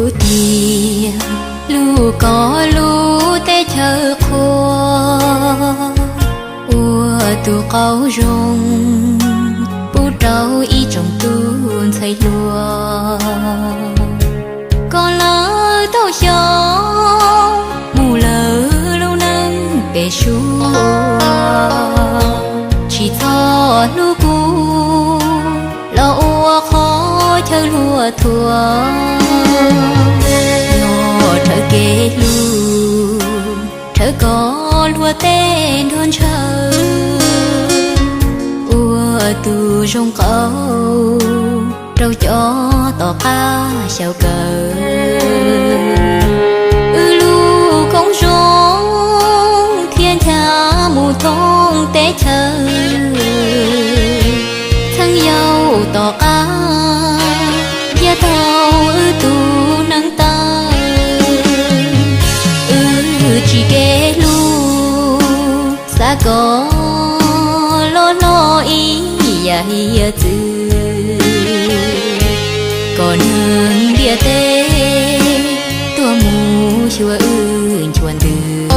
Tiag lub koj lub teb chaws qhua, ua tus qauv zoo pub rau ib tsoom tub ntxhais hluas. Koj lawv tau xyov mus lawm lub neej pem suab, tsis txhob hlub kuv los ua qhov chaw hluas thuam. Yog rhawv kev hlub, rhawv koj hluav tej nrog ntshaw, ua tus zoo qauv rau cov tom qab xyaum kawm. Wb lub koom zoo thiaj ncha mus thoob teb chaws, txheeb yau tom qab cia tau wb tus neeg tawg. Wb tsis kev hlub, xav kom loj hlob ib yam hiav txwv, kom neeg ntiaj teb tuaj mus xyuas wb nchuav ntws.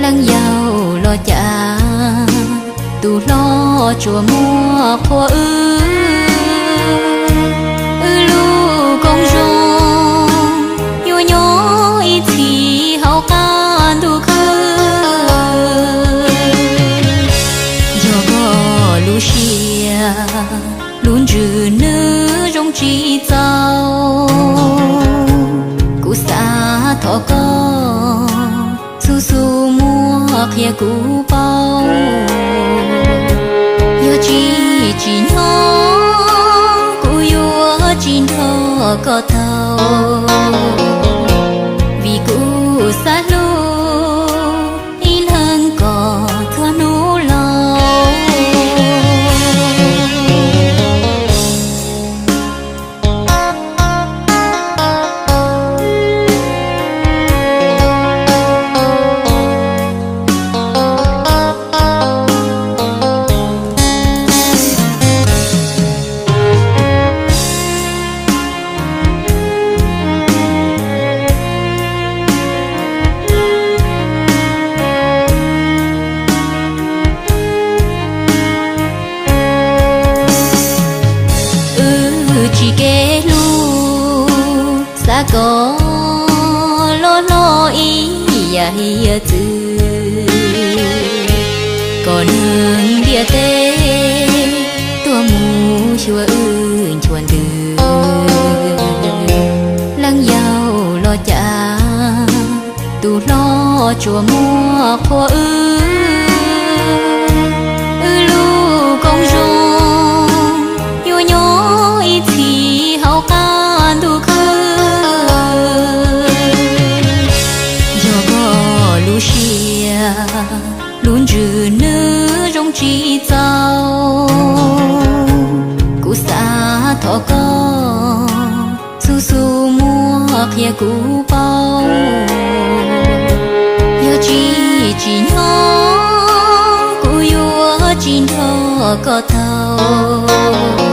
Leej yau los cas tus hlob tsuas muab qhuas wb. Wb lub koom zoo yuav nyob ib txhis hauv qab ntuj khwb. Yog koj lub siab, lub ntsws nws zoo tsis txaus, kuv xav thov koj xub xub muab qhia kuv paub. Yog tsis tsim nyog kuv yuav tsis nrog koj tau, vim kuv xav hlub ib leeg kom txog hnub laus. Wb tsis kev hlub, xav kom loj hlob ib yam hiav txwv, kom neeg ntiaj teb tuaj mus xyuas wb nchuav ntws. Leej yau los cas tus hlob tsuas muab qhuas wb. Wb lub koom zoo yuav nyob ib txhis hauv qab ntuj khwb. Yog koj lub siab, lub ntsws nws zoo tsis txaus, kuv xav thov koj xub xub muab qhia kuv paub. Yog tsis tsim nyog kuv yuav tsis nrog koj tau,